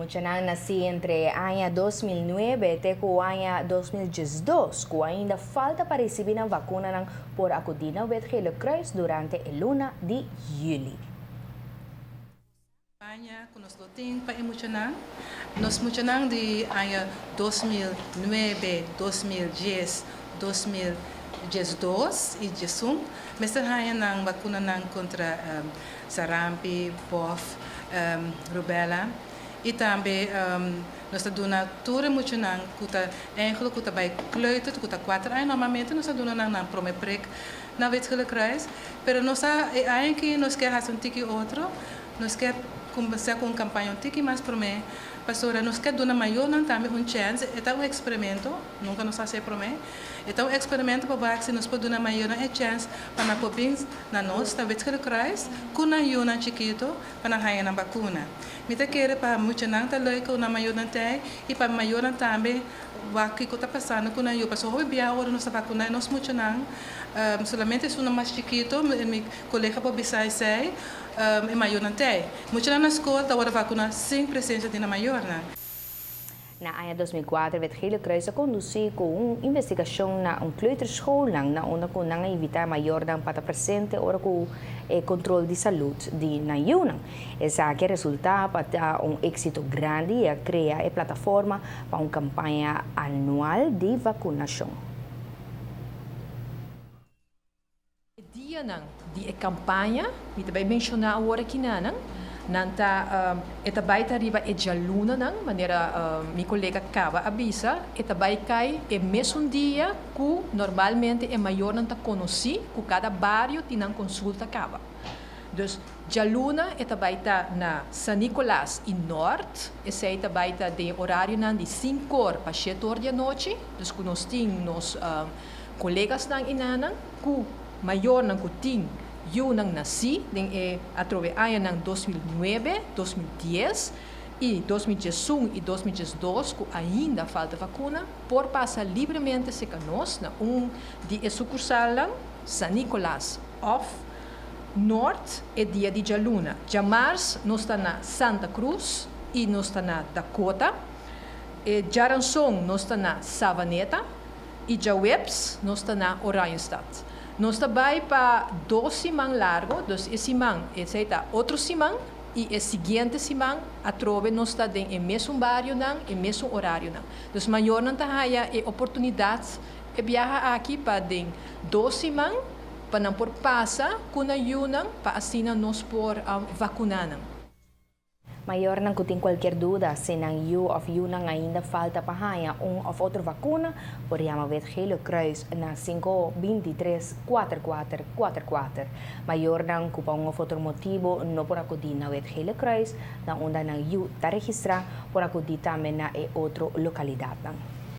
Muchanan nací entre aña 2009 te cu aña 2012 cu ainda falta pa ricibi nan vacunanan por acudi na Wit Gele Kruis durante e luna di juli. Campaña cu nos lo tin pa e muchanan. Nos muchanan di aña 2009, 2010, 2012 y 11 mester haya nan vacunanan contra sarampi, bof, rubella y tambe nos ta duna tur e muchanan cu ta eigenlijk cu ta bay kleuter cu ta 4 aña. Normalmente nos ta duna nan nan prome prik na Wit Gele Kruis, pero nos a e aña aki nos kier haci un tiki otro. Nos kier cuminsa cu un campaña un tiki mas prome, pasobra nos kier duna mayornan tambe un chance. E ta un experimento, nunca nos a haci e prome. E ta un experimento pa wak si nos por duna mayornan e chance pa nan por bin na nos na Wit Gele Kruis cu nan yunan chikito pa nan haya nan vacuna. Mi ta kere pa muchanan ta leuk cu nan mayornan ta y pa mayornan tambe wak kico ta pasando cu nan yu, pasobra hopi bia ora nos ta vacuna nos muchanan, solamente esunnan mas chikito, mi colega por bisa esey, E mayornan t'ei. Muchanan na skol ta wòrdu vakuná sin presensia di nan mayornan. Na aña 2004 Wit Gele Kruis a kondusí ku un investigashon na un kleuterschoolnan na unda ku nan a invitá e mayornan pa ta presente ora ku e kontrol di salud di nan yunan. Esaki a resultá pa ta un éksito grandi i a krea e plataforma pa un kampaña anual di vakunashon. E dianan di e kampaña, mi ta bai menshoná awor aki nanan, nan ta e ta bai ta riba e djalunanan, manera mi kolega kaba a bisa, e ta bai kai e mesun dia ku normalmente e mayornan ta konosí ku kada bario tin nan konsulta kaba. Dus djaluna e ta bai ta na San Nicolas i Nort, esei ta bai ta den e orarionan di sinkor pa shet'or di anochi, dus ku nos tin nos Kolegasnan i nannan ku mayornan ku tin yunan nasí den e atrobe añanan 2009, 2010 i 2011 i 2012 ku ainda falta vakuna por pasa libremente serka nos na un di e sukursalnan, San Nicolas òf Noord, e dia di djaluna. Djamars nos ta na Santa Cruz i nos ta na Dakota. E djaranson nos ta na Savaneta. I djaweps nos ta na Oranjestad. Nos ta bai pa dos siman largo, dus e siman esei ta otro siman i e siguiente siman atrobe nos ta den e mesun barionan, e mesun orarionan. Dus mayornan ta haya e oportunidat e biaha aki pa den dos siman pa nan por pasa ku nan yunan pa asina nos por vakuná nan. Mayornan ku tin kualkier duda si nan yu òf yunan ainda falta pa haña un òf otro vakuna, por yama Wit Gele Kruis na sinku 23 kuater kuater kuater kuater. Mayornan ku pa un òf otro motibu no por akudí na Wit Gele Kruis, na unda nan yu ta registrá, por akudí tambe na e otro lokalidatnan.